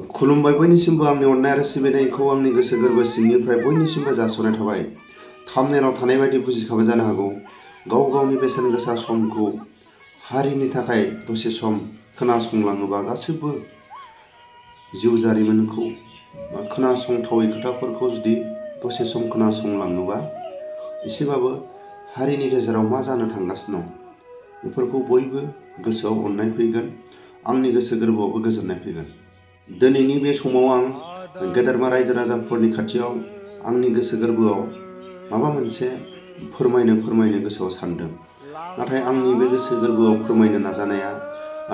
खुलुमबाय बयनिसिमबो आंनि अननाय आरो सिबिनायखौ आंनि गोसो गोरबो सिंनिफ्राय बयनिसिमबो जासिहरनाय थाबाय। थाम्बनेलाव थानाय बायदि बुजिखाबाय जानो हागौ। गाव गावनि बेसेन गोसा समखौ हारिनि थाखाय दसे सम खोनासंलाङोबा गासैबो जिउ जारिमिनखौ खोनासंथावै खोथाफोरखौ जुदि दसे सम खोनासंलाङोबा एसेबाबो हारिनि गेजेराव मा जानो थांगासिनो दं बेफोरखौ बयबो गोसोआव अननाय फैगोन, आंनि गोसो गोरबोआवबो गोजोननाय फैगोन। दिनैनि बे समाव आं गेदेरमा रायजो राजाफोरनि खाथियाव आंनि गोसो गोरबोआव माबा मोनसे फोरमायनो गोसोआव सानदों। नाथाय आंनि बे गोसो गोरबोआव फोरमायनो नाजानाया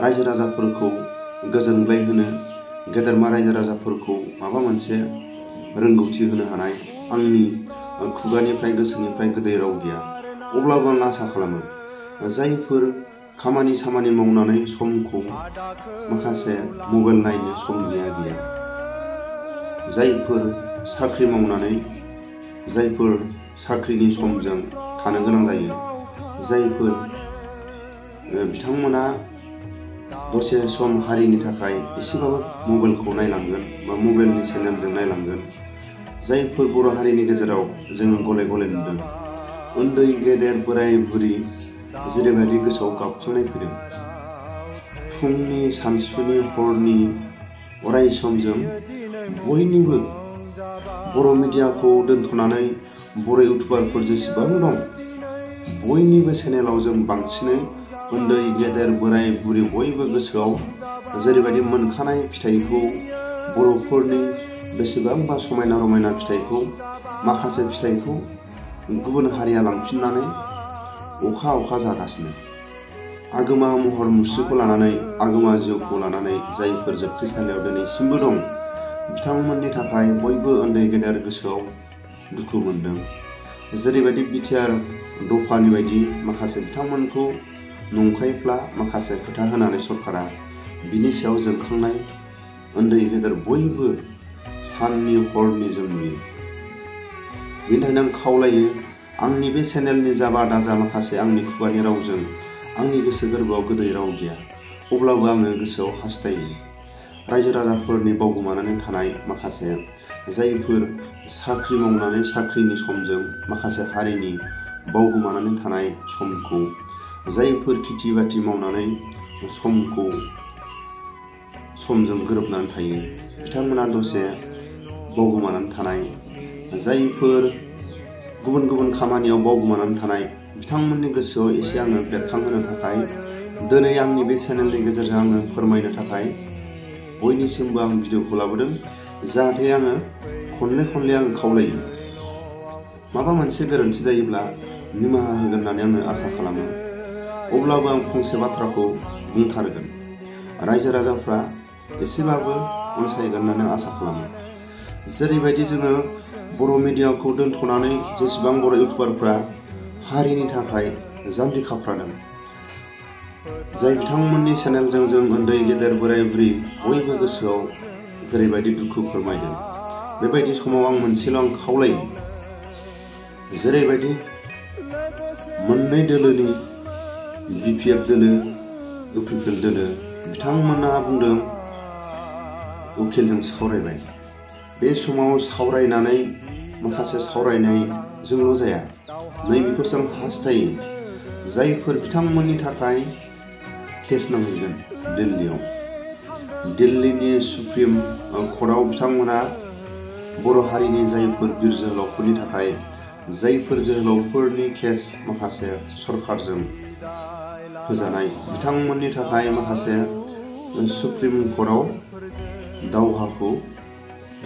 रायजो राजाफोरखौ गोजोनग्लाय होनो, गेदेरमा रायजो राजाफोरखौ माबा मोनसे रोंगौथि होनो हानाय आंनि खुगानिफ्राय गोसोनिफ्राय गोदै राव गैया। अब्लाबो आं आसा खालामो जायफोर खामानि सामानि मावनानै समखौ माखासे मबाइल नायनो सम गैया, जायफोर साख्रि मावनानै जायफोर साख्रिनि समजों थानो गोनां जायो, जायफोर बिथांमोना दसे सम हारिनि थाखाय एसेबाबो मबाइलखौ नायलांगोन बा मबाइलनि चेनेलजों नायलांगोन, जायफोर बर' हारिनि गेजेराव जोङो गले गले नुदों उन्दै गेदेर बोराय बुरि जेरैबायदि गोसोआव गाबखांनाय फैदों। फुंनि सानसुनि हरनि अराय समजों बयनिबो बर' मिडियाखौ दोनथ'नानै बर' इउटुबारफोर जेसेबां दं बयनिबो चेनेलाव जों बांसिनै उन्दै गेदेर बोराय बुरि बयबो गोसोआव जेरैबायदि मोनखानाय फिथाइखौ बर'फोरनि बेसेबांबा समायना रमायना फिथाइखौ माखासे फिथाइखौ गुबुन हारिया लांफिननानै अखा जागासिनो। आगोमा महर मुस्रिखौ लानानै आगोमा जिउखौ लानानै जायफोर जोबथेसालियाव दिनैसिमबो दं बिथांमोननि थाखाय बयबो उन्दै गेदेर गोसोआव दुखु मोनदों। जेरैबायदि बिटिआर दफानि बायदि माखासे बिथांमोनखौ नंखायब्ला माखासे खोथा होनानै सरकारा बिनि सायाव जोंखांनाय उन्दै गेदेर बयबो साननि हरनि जों नुयो। बेनि थाखायनो आं खावलायो आंनि बे चेनेलनि जाबा दाजा माखासे आंनि खुगानि रावजों आंनि गोसो गोरबोआव गोदै राव गैया। अब्लाबो आङो गोसोआव हास्थायो रायजो राजाफोरनि बावगोमानानै थानाय माखासे जायफोर साख्रि मावनानै साख्रिनि समजों माखासे हारिनि बावगोमानानै थानाय समखौ, जायफोर खेथि बाथि मावनानै समजों गोरोबनानै थायो बिथांमोना दसे बावगोमानानै थानाय, जायफोर गुबुन खामानियाव बावगोमानानै थानाय बिथांमोननि गोसोआव एसे आङो बेरखांहोनो थाखाय दिनै आंनि बे चेनेलनि गेजेरजों आङो फोरमायनो थाखाय बयनिसिमबो आं भिडिअखौ लाबोदों। जाहाथे आङो खनले आङो खावलायो माबा मोनसे गोरोन्थि जायोब्ला निमाहा होगोन होननानै आङो आसा खालामो। अब्लाबो आं फंसे बाथ्राखौ बुंथारगोन, रायजो राजाफ्रा एसेबाबो अनसायगोन होननानै आसा खालामो। जेरैबायदि जोङो बर' मिडियाखौ दोनथ'नानै जेसेबां बर' इउटुबारफ्रा हारिनि थाखाय जान्जि खाफ्रादों, जाय बिथांमोननि चेनेलजों जों उन्दै गेदेर बोराय बुरि बयबो गोसोआव जेरैबायदि दुखु फोरमायदों, बेबायदि समाव आं मोनसेल' खावलायो, जेरैबायदि मोननै दोलोनि बिपिएफ दोलो इउपिपिएल दोलो बिथांमोना बुंदों उकिलजों सावरायबाय। बे समाव सावरायनानै माखासे सावरायनायजोंल' जाया, नैबेखौ जों हास्थायो जायफोर बिथांमोननि थाखाय केस नांहैगोन दिल्लीनि सुप्रिम कर्टआव बिथांमोना बर' हारिनि जायफोर बिर जोहोलावफोरनि थाखाय जायफोर जोहोलावफोरनि केस माखासे सरकारजों होजानाय बिथांमोननि थाखाय माखासे सुप्रिम कर्टआव दावहाखौ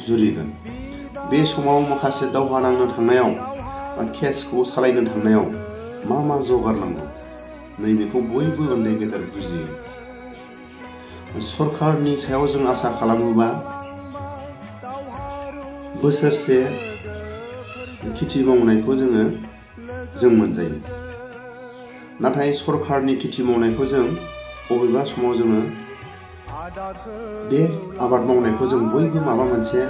जुरिगोन। बे समाव माखासे दावहा नांनो थांनायाव केसखौ सालायनो थांनायाव मा जगार नांगौ नैबेखौ बयबो उन्दै गेदेर बुजियो। सरकारनि सायाव जों आसा खालामोबा बोसोरसे खेथि मावनायखौ जों मोनजायो। नाथाय सरकारनि खेथि मावनायखौ जों बबेबा समाव जोङो बे आबाद मावनायखौ जों बयबो माबा मोनसे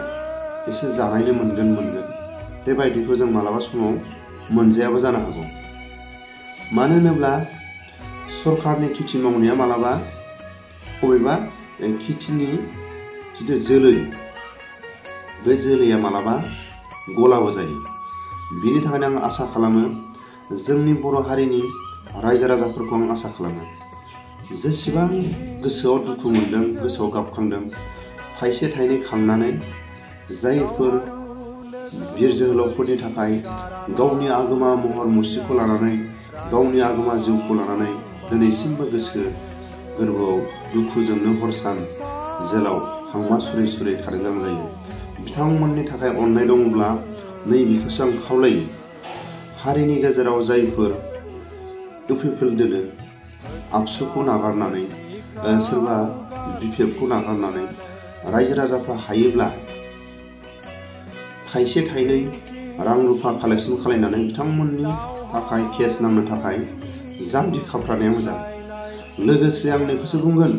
एसे जानायनो मोनगोन बेबायदिखौ जों मालाबा समाव मोनजायाबो जानो हागौ। मानो होनोब्ला सरकारनि खेथि मावनाया मालाबा बबेबा खेथिनि जिथु जोलै, बे जोलैया मालाबा गलाबो जायो। बिनि थाखायनो आं आसा खालामो, जोंनि बर' हारिनि रायजो राजाफोरखौ आं आसा खालामो, जेसेबां गोसोआव दुखु मोनदों, गोसोआव गाबखांदों, थाइसे थाइनै खांनानै जायफोर बिर जोहोलावफोरनि थाखाय गावनि आगोमा महर मुस्रिखौ लानानै, गावनि आगोमा जिउखौ लानानै दिनैसिमबो गोसो गोरबोआव दुखुजोंनो हर सान जेलाव हांमा सुरै सुरै थानो गोनां जायो। बिथांमोननि थाखाय अननाय दङब्ला नैबेखौसो आं खावलायो, हारिनि गेजेराव जायफोर इउपिपिएल दोनो, आबसुखौ नागारनानै, सोरबा बिपिएफखौ नागारनानै रायजो राजाफ्रा हायोब्ला थाइसे थाइनै रां रुफा कालेक्सन खालामनानै बिथांमोननि थाखाय केस नांनो थाखाय जान्जि खाफ्रानाया मोजां। लोगोसे आं नैखौसो बुंगोन,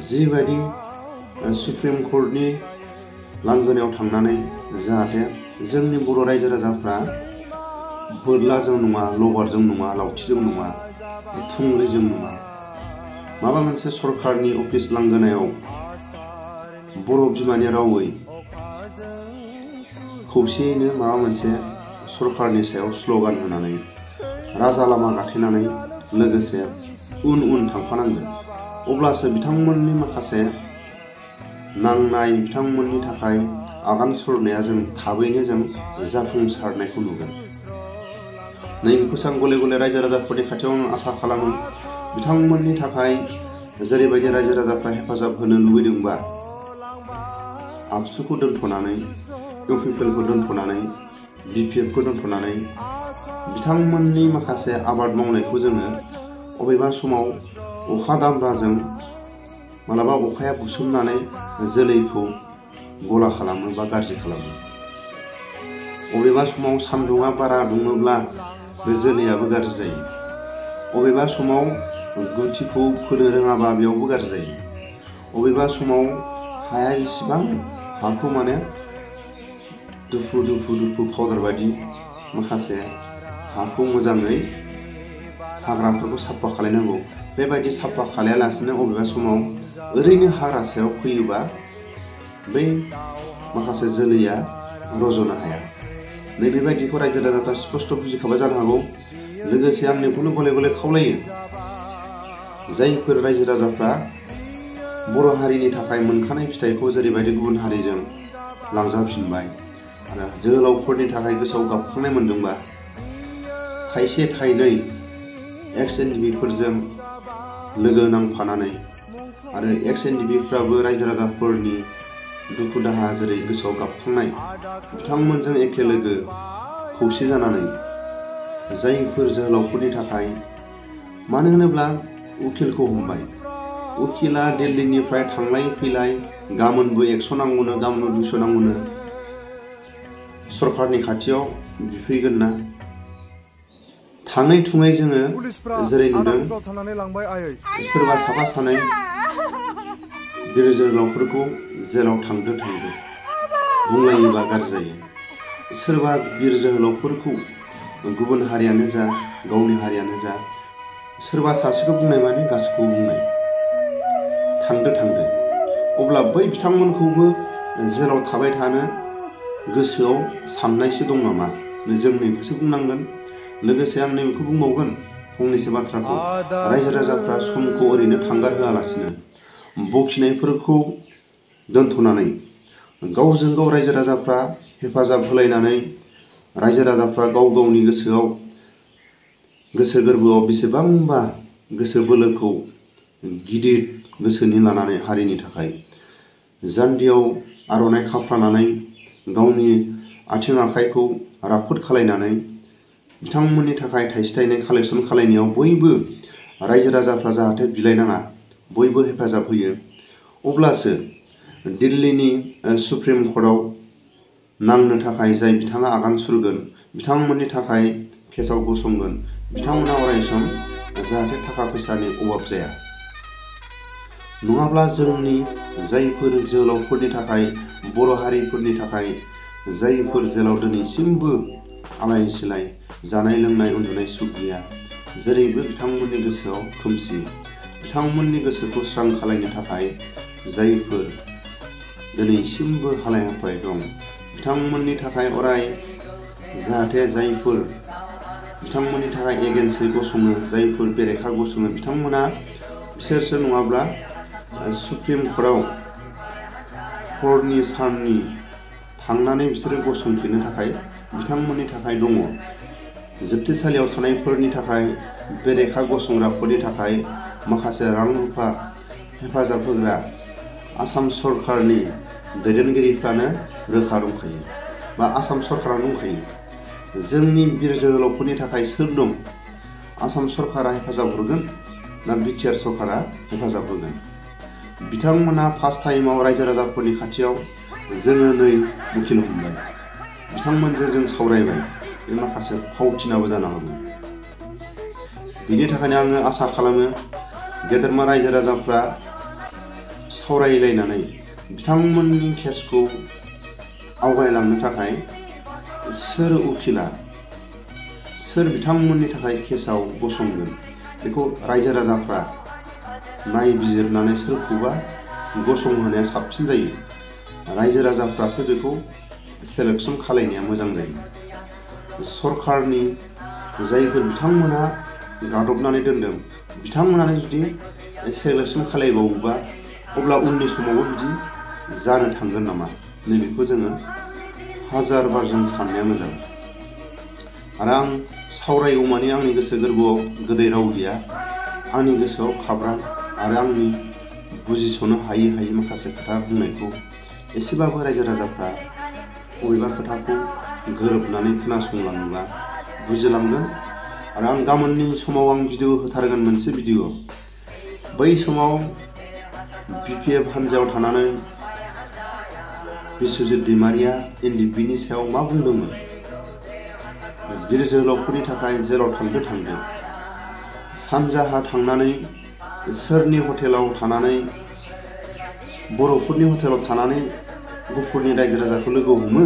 जिबायदि सुप्रिम कर्टनि लांगोनायाव थांनानै जाहाथे जोंनि बर' रायजो राजाफ्रा बोरलाजों नङा, लबारजों नङा, लावथिजों नङा, थुंग्रिजों नङा, माबा मोनसे सरकारनि अफिस लांगोनायाव बर' बिमानि रावै खौसेयैनो माबा मोनसे सरकारनि सायाव स्ल'गान होनानै राजा लामा गाथेनानै लोगोसे उन उन थांफानांगोन। अब्लासो बिथांमोननि माखासे नांनाय, बिथांमोननि थाखाय आगान सुरनाया जों थाबैनो जों जाफुंसारनायखौ नुगोन। नैबेखौसो आं गले गले रायजो राजाफोरनि खाथियाव आं आसा खालामो। बिथांमोननि थाखाय जेरैबायदि रायजो राजाफ्रा हेफाजाब होनो लुबैदोंबा, आबसुखौ दोनथ'नानै, इउपिपिएलखौ दोनथ'नानै, बिपिएफखौ दोनथ'नानै बिथांमोननि माखासे आबाद मावनायखौ जोङो अबेबा समाव अखा दामब्राजों मालाबा अखाया बुसोमनानै जोलैखौ गला खालामो बा गाज्रि खालामो। अबेबा समाव सान्दुङा बारा दुङोब्ला बे जोलैयाबो गाज्रि जायो। अबेबा समाव गुथिखौ फोनो रोङाबा बेयावबो गाज्रि जायो। अबेबा समाव हाया जेसेबां हाखौ माने दुफु दुफु दुफु पाउदार बायदि माखासे हाखौ मोजाङै हाग्राफोरखौ साफा खालायनांगौ। बेबायदि साफा खालायालासिनो अबेबा समाव ओरैनो हाग्रा सायाव फैयोबा बै माखासे जोलैया रज'नो हाया। नैबेबायदिखौ रायजो राजाफ्रा स्पष्ट बुजिखाबाय जानो हागौ। लोगोसे आं नैखौनो गले गले खावलायो, जायफोर रायजो राजाफ्रा बर' हारिनि थाखाय मोनखानाय फिथाइखौ जेरैबायदि गुबुन हारिजों लांजाफिनबाय आरो जोहोलावफोरनि थाखाय गोसोआव गाबखांनाय मोनदोंबा, थाइसे थाइनै एक्स एनडिएफबिफोरजों लोगो नांफानानै आरो एक्स एनडिएफबिफ्राबो रायजो राजाफोरनि दुखु दाहा जेरै गोसोआव गाबखांनाय, बिथांमोनजों एखे लोगो खौसे जानानै जायफोर जोहोलावफोरनि थाखाय, मानो होनोब्ला उकिलखौ हमबाय, उकिला दिल्लीनिफ्राय थांलाय फैलाय गाबोनबो 100 नांगौनो, गाबोनबो 200 नांगौनो सरकारनि खाथियाव बिफैगोन ना? थाङै थुङै जोङो जेरै नुदों, सोरबा साफा सानै बिर जोहोलावफोरखौ जेलाव थांदो बुंलायोबा गाज्रि जायो। सोरबा बिर जोहोलावफोरखौ गुबुन हारियानो जा, गावनि हारियानो जा, सोरबा सासेखौ बुंनाय माने गासैखौबो बुंनाय, थांदो। अब्ला बै बिथांमोनखौबो जेलाव थाबाय थानो गोसोआव साननायसो दं नामा? जों नैखौसो बुंनांगोन। लोगोसे आं नैबेखौ बुंबावगोन फंनैसो बाथ्राखौ, रायजो राजाफ्रा समखौ ओरैनो थांगार होआलासिनो बखिनायफोरखौ दोनथ'नानै गावजों गाव रायजो राजाफ्रा हेफाजाब होलायनानै, रायजो राजाफ्रा गाव गावनि गोसोआव, गोसो गोरबोआव बेसेबांबा गोसो बोलोखौ गिदिर गोसोनि लानानै हारिनि थाखाय जान्दियाव आर'नाइ खाफ्रानानै गावनि आथिं आखाइखौ राफोद खालायनानै बिथांमोननि थाखाय थाइसे थाइनै कालेक्सन खालायनायाव बयबो रायजो राजाफ्रा जाहाथे बिलायनाङा, बयबो हेफाजाब होयो। अब्लासो दिल्लीनि सुप्रिम कर्टआव नांनो थाखाय जाय बिथाङा आगान सुरगोन, बिथांमोननि थाखाय केसाव गसंगोन, बिथांमोना अरायसम जाहाथे थाखा फैसानि अभाब जाया। नङाब्ला जोंनि जायफोर जोहोलावफोरनि थाखाय, बर' हारिफोरनि थाखाय जायफोर जेलाव दिनैसिमबो आलाय सिलाय जानाय लोंनाय उन्दुनाय सुख गैया, जेरैबो बिथांमोननि गोसोआव खोमसि, बिथांमोननि गोसोखौ स्रां खालायनो थाखाय जायफोर दिनैसिमबो हालाय हाफाय दं बिथांमोननि थाखाय अराय जाहाथे जायफोर बिथांमोननि थाखाय एगेन्सै गसङो जायफोर बेरेखा गसङो बिथांमोना बिसोरसो नङाब्ला सुप्रिम कर्टआव हरनि साननि थांनानै बिसोरो गसंफिननो थाखाय बिथांमोननि थाखाय दङ। जोबथेसालियाव थानायफोरनि थाखाय बेरेखा गसंग्राफोरनि थाखाय माखासे रां रुफा हेफाजाब होग्रा आसाम सरकारनि दैदेनगिरिफ्रानो रोखा दंखायो बा आसाम सरकारानो दंखायो। जोंनि बिर जोहोलावफोरनि थाखाय सोर दं? आसाम सरकारा हेफाजाब हरगोन ना बिटिआर सरकारा हेफाजाब होगोन? बिथांमोना फार्स्ट टाइमाव रायजो राजाफोरनि खाथियाव जोङो नै उखिल हमबाय, बिथांमोनजों जों सावरायबाय, बे माखासे फावथिनाबो जानो हागौ। बिनि थाखायनो आङो आसा खालामो गेदेरमा रायजो राजाफ्रा सावरायलायनानै बिथांमोननि केसखौ आवगायलांनो थाखाय सोर उखिला सोर बिथांमोननि थाखाय केसाव गसंगोन बेखौ रायजो राजाफ्रा नायबिजिरनानै सोरखौबा गसंहोनाया साबसिन जायो। रायजो राजाफ्रासो बेखौ सेलेक्सन खालायनाया मोजां जायो। सरकारनि जायफोर बिथांमोना गादबनानै दोनदों बिथांमोनानो जुदि सेलेक्सन खालायबावोबा अब्ला उननि समावबो बिदि जानो थांगोन नामा नैबेखौ जोङो हाजार बार जों साननाया मोजां। आरो आं सावरायगौमानि आंनि गोसो गोरबोआव गोदै राव गैया, आंनि गोसोआव खाब्रां आरो आंनि बुजिस'नो हायै माखासे खोथा बुंनायखौ एसेबाबो रायजो राजाफ्रा बबेबा खोथाखौ गोरोबनानै खोनासंलाङोब्ला बुजिलांगोन। आरो आं गाबोननि समाव आं भिडिअ होथारगोन, मोनसे भिडिअ। बै समाव बिपिएफ हान्जायाव थानानै बिस्वजित दैमारिया NDFBनि सायाव मा बुंदोंमोन? बिर जोहोलावफोरनि थाखाय जेराव थांदो सानजाहा थांनानै सोरनि हटेलाव थानानै बर'फोरनि हटेलाव थानानै गुफुरनि रायजो राजाखौ लोगो हमो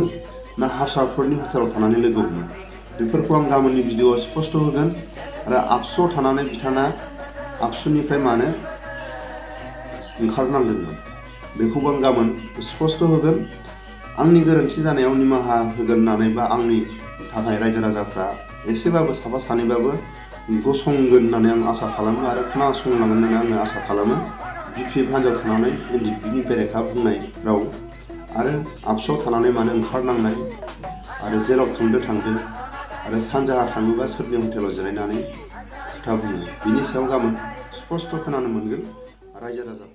ना हारसाफोरनि हटेलाव थानानै लोगो हमो? बेफोरखौ आं गाबोननि भिडिअआव स्पष्ट होगोन। आरो आबसुआव थानानै बिथाङा आबसुनिफ्राय मानो ओंखारनांदोंमोन बेखौबो आं गाबोन स्पष्ट होगोन। आंनि गोरोन्थि जानायाव निमाहा होगोन होननानै बा आंनि थाखाय रायजो राजाफ्रा एसेबाबो साफा सानैबाबो गसंगोन होननानै आं आसा खालामो आरो खोनासंलांगोन होननानै आङो आसा खालामो। बिपिएफ हान्जायाव थानानै NDFBनि बेरेखा बुंनाय राव आरो आबसुआव थानानै मानो ओंखारनांनाय आरो जेराव थांदो आरो सानजाहा थाङोबा सोरनि हटेलाव जिरायनानै खोथा बुङो, बिनि सायाव गाबोन स्पष्ट खोनानो मोनगोन। रायजो राजा